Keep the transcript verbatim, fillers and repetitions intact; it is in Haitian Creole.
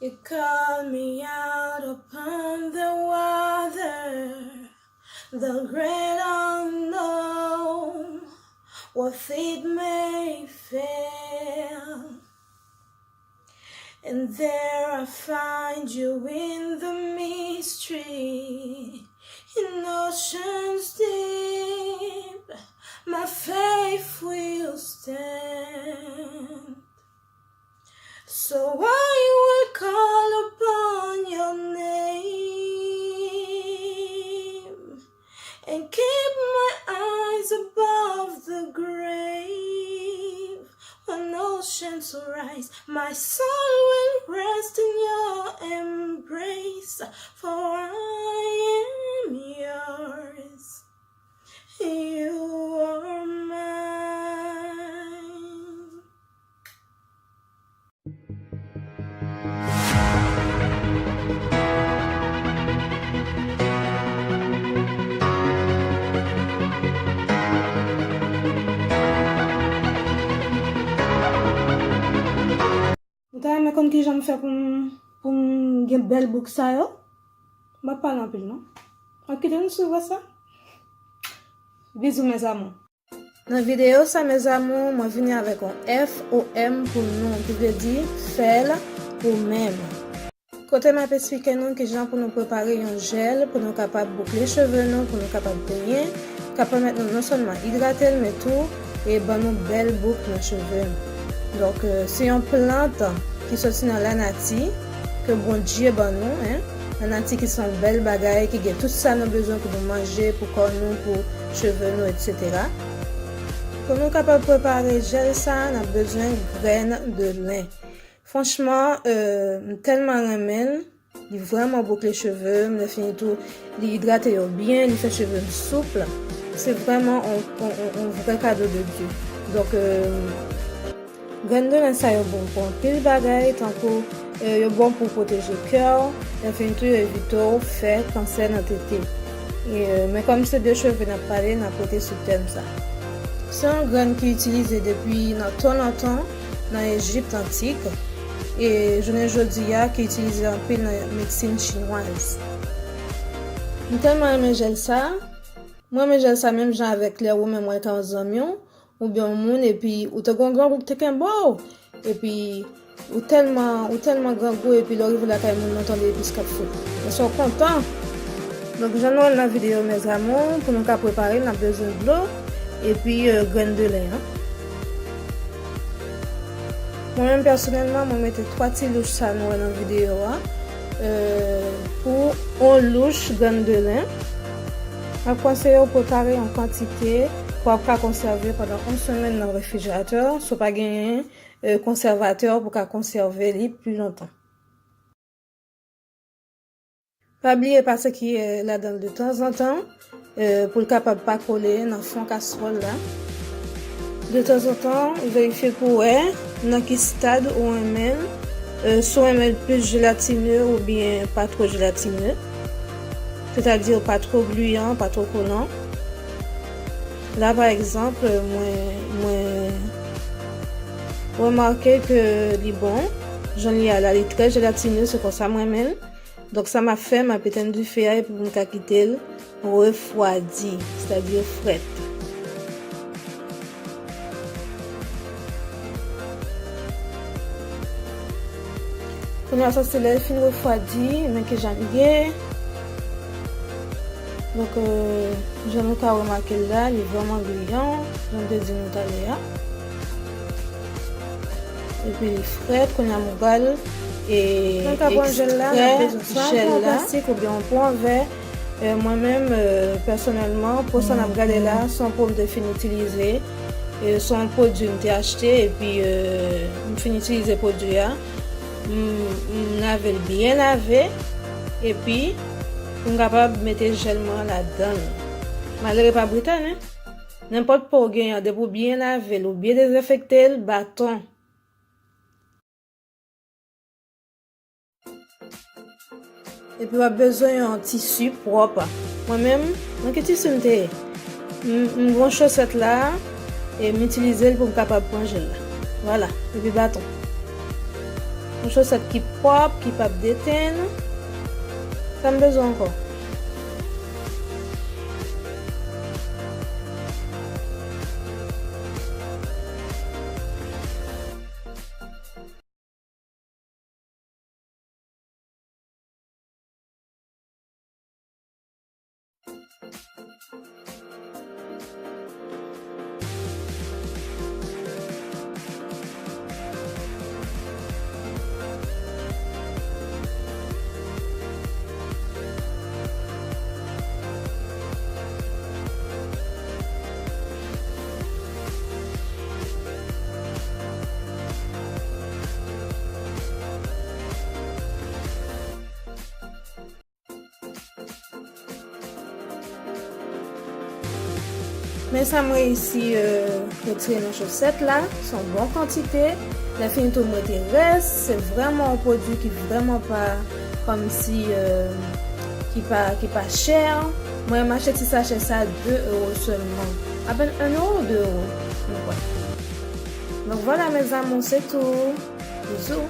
You call me out upon the water, the great unknown, where feet may fail. And there I find you in the mystery, in oceans deep, my faith will stand. So I will call upon your name and keep my eyes above the grave. When oceans rise, my soul will rest in your embrace, for I am yours. You are mine. Ou ta renmen konn kijan m fè pou m, pou m gen bèl bouk sa yo? M ap pale anpil non. M ap kite nou swiv sa. Bizou mes amours. Nan videyo sa mes amours, mwen vini avèk yon F O M pou nou, ki vle di fè l ou menm. Kote m ap esplike nou kijan pou nou prepare yon jèl pou nou kapab boukle cheve nou, pou nou kapab penyen, k ap pèmèt nou non sèlman idrate l, men tou e ban nou bèl bouk nan cheve nou. Donk, euh, se yon plant ki soti nan lanati, ke Bondye ban nou, en. Lanati ki se yon bèl bagay, ki gen tout sa nou bezwen pou nou manje, pou kò nou, pou cheve nou, etsetera. Pou nou kapab prepare jèl sa, n ap bezwen grenn de len. Franchman, euh, m tèlman renmen l. Li vrèman boukle cheve m, lè fini tou, li idrate yo byen, li fè cheve m soup. Se vrèman on, on, on, on vrè kado de Dye. Donk, euh, grenn de len sa yo bon pou anpil bagay, tankou, euh, yo bon pou pwoteje kè w, lè fini tou, yo evite w fè kansè nan tete. E, euh, men kòm se de cheve n ap pale, n ap rete sou tèm sa. Se yon grenn ki itilize depi nan tan lontan, nan Ejip antik, e jounen jodi a ki itilize anpil nan medsin chinwaz. M tèlman renmen jèl sa. Mwen renmen jèl sa menm jan avèk lè ou menm ou ta yon zanmi w, oubyen yon moun, epi ou te gon grangou ki te kenbe w, epi ou tèlman, ou tèlman grangou, epi lè w rive lakay moun nan, tande epis k ap fout. Men sa w kontan. Donk, jan nou wè l nan videyo, mes amours, pou nou ka prepare l, n ap bezwen dlo, epi, euh, grenn de len an. Mwen menm pèsonèlman, mwen mete twa ti louch sa nou wè nan videyo a, euh, pou yon louch grenn de len. M ap konseye w prepare yon kantite pou w ap ka konsève pandan yon semèn nan refrijeratè, si w pa genyen, euh, konsèvatè pou w ka konsève li pi lontan. Pa bliye pase kiyè ladan l de tanzantan, euh, pou l kapab pa kole nan fon kaswòl la. De tanzantan, verifye pou wè nan ki stad ou renmen l, euh, si w renmen l plis jelatine oubyen pa two jelatine. Sètadi pa two gliyan, pa two kolan. La, pa egzanp, mwen, mwen remake ke li bon. Jan li ye a la, li trè jelatine, se konsa m renmen l. Donk, sa m ap fè, m ap etenn dife a epi pou m ka kite l refwadi, sètadi frèt. Kounye a sa se lè l fin refwadi, men kijan li ye. Donk, euh, jan nou ka remake l la, li vrèman gliyan, jan m te di nou talè a. Epi li frèt, kounye a m pral, e, ekstrè jèl la. Mwen ka pran jèl la, n ap bezwen swa yon plastik oubyen yon pon an vè. Euh, mwen menm, euh, pèsonèlman, po sa n ap gade la, se yon po m te fin itilize. E se yon pwodui m te achte, epi, euh, m fin itilize pwodui a. M, m lave l byen lave, epi pou m kapab mete jèl mwen an ladan l. Malere pa brita, non. Nenpòt po w genyen an, depi w byen lave l, ou byen dezenfekte l, baton. Epi w ap bezwen yon tisi pwòp. Mwen menm, nan ki tisi m te ye? M, m gon chosèt la, e m itilize l pou m kapab pran jèl la. Vwala, epi baton. Yon chosèt ki pwòp, ki p ap detenn. Sa m bezwen ankò? Men sa m reyisi, euh, retire nan chosèt la, se yon bon kantite. Lè fini tou, m rete rès. Se vrèman yon pwodui ki vrèman pa kòmsi, euh, ki pa, ki pa chè. Mwen, m achte ti sachè sa de ewo sèlman. Apèn en ewo, de ewo, m kwè. Donk, vwala, mes amours, se tou. Bizou.